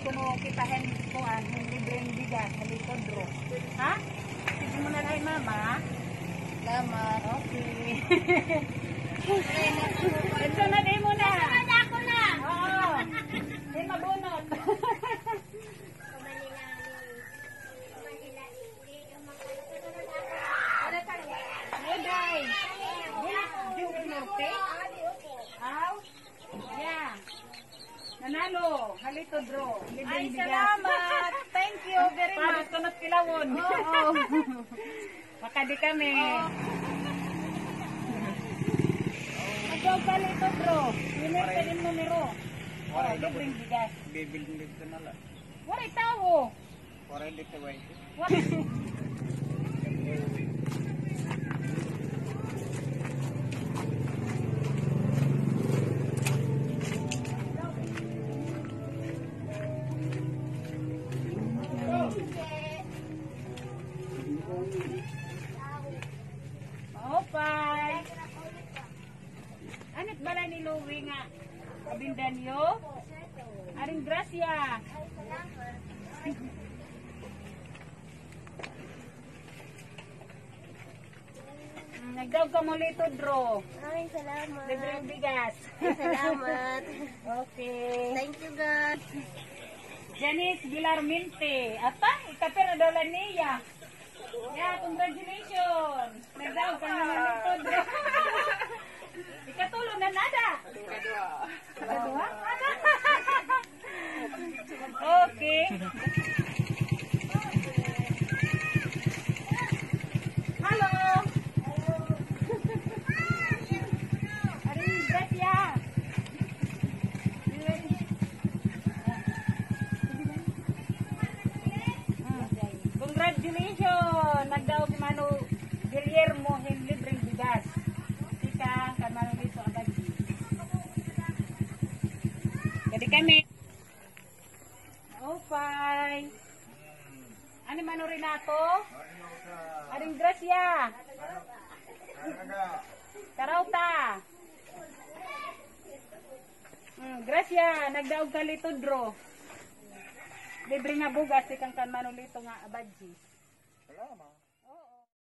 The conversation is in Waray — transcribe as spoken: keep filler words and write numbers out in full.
Kuno kita hin kuan, hin libreng bigas, ha Litodro. Ha? Sige mo na kay mama. Salamat. Okay. Ito na, di mo na. Ako na. Oo. Di mabunot. Aw. Yeah. Nanalo. Ha Litodro. Ay, salamat. Thank you very much. Paano ito nagkilawon? Oo. Makadi kami. Oo. Mag-draw ka, Litodro. Winner ka din numero. Waray, libreng bigas. Bibilin dito na lang. Waray tao. Waray dito, way. Maupay. Ano it balay ni Louie nga Abindanyo? Aring Gracia. Mm, nagdaog kamo, Litodro. Ay, salamat. Libreng bigas. Ay, salamat. Okay. Thank you, God. Janice Villarmente. Ata, ikapira daw la niya. Yeah, congratulations. Nagdaog ka na naman, Litodro. Ikatulo na nada. Ikaduha. Ikaduha? Okay. Hello. Aring Gracia. Congratulations! Nagdaog hi Mano Guillermo hin libreng bigas. Tikang kan Mano Lito Abadji. Kadi kami. Maupay. Ano, Mano Renato? Aring Gracia. Karauta. Mm, Gracia, nagdaog ka, Litodro. Libre nga bugas, tikang kan Mano Lito nga Abadji. Salamat.